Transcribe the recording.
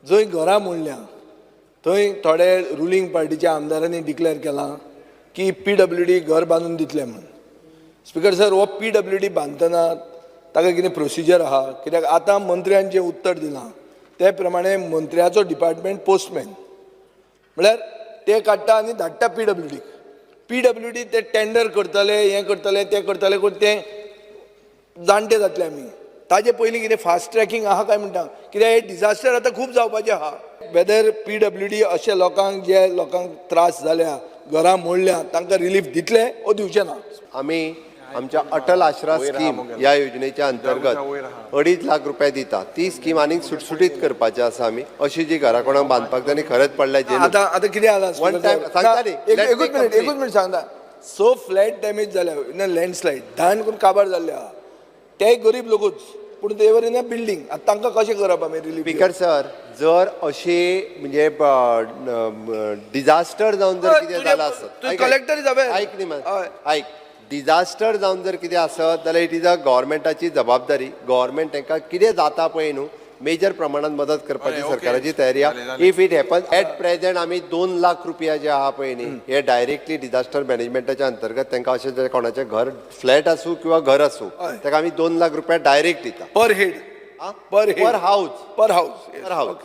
जंय घरां मोडल्या थंय थोडे रुलींग पार्टीच्या आमदारांनी डिक्लेअर केलां की पीडब्ल्यूडी घर बांदून दितले म्हणून. स्पिकर सर, हो पीडब्ल्यूडी बांदतना ताका कितें प्रोसिजर आहा? कित्याक आतां मंत्र्यान जें उत्तर दिलां ते प्रमाणे मंत्र्याचो डिपार्टमेंट पोस्टमॅन, म्हळ्यार ते काडटा आनी धाडटा पीडब्ल्यूडीक. पीडब्ल्यूडी ते टेंडर करतले, हें करतले, तें करतले, कोण तें जाणटे जातले आमी. ताजे पयलीं कितें फास्ट ट्रॅकिंग आहा काय म्हणटा? कित्याक हे डिजास्टर आतां खूब जावपाचें आहा. वेदर पीडब्ल्यूडी अशे लोकांक, जे लोकांक त्रास जाल्या, घरां मोडल्या, तांकां रिलीफ दितले ओ दिवचे ना? आमी आमच्या अटल आश्रा स्कीम ह्या योजनेच्या अंतर्गत 2.5 लाख रुपया दिता. ती स्कीम आनीक सुटसुटीत करपाची आसा आमी. अशी जी घरां कोणाक बांदपाक जाय आनी खरेंच पडल्या जे आतां आतां कितें जाला? One time, सांगता न्ही. Let me एकूच मिनिट. Complete. एकूच मिनिट सांगता. स फ्लॅट डॅमेज जाल्या, लँडस्लायड धान करून काबार जाल्ले आहा. ते गरीब लोकूच, पूण they were in a building. आतां तांकां कशें करप आमी रिलीफ? स्पीकर सर, जर अशी म्हणजे डिझास्टर जावन जर कितें जालां आसत तुजें ऐक, ऐक. Collector is aware. ऐक न्ही हय. ऐक, डिझास्टर जावन जर कितें आसत जाल्यार it is a गव्हर्मेंटाची जबाबदारी. गव्हर्मेंट तांकां कितें जाता पळय न्हू, मेजर प्रमाणात मदत करपाची सरकाराची तयारी आहा. If it happen, at present आमी 2 लाख रुपया जे आहा पळय न्ही, हे डायरेक्टली डिझास्टर मॅनेजमेंटाच्या अंतर्गत तांकां अशें जर कोणाचें घर, फ्लॅट आसूं किंवा घर आसूं, ताका आमी 2 लाख रुपया डायरेक्ट दिता. पर हेड, पर हेड? पर हाऊस. पर हाऊस. Per house.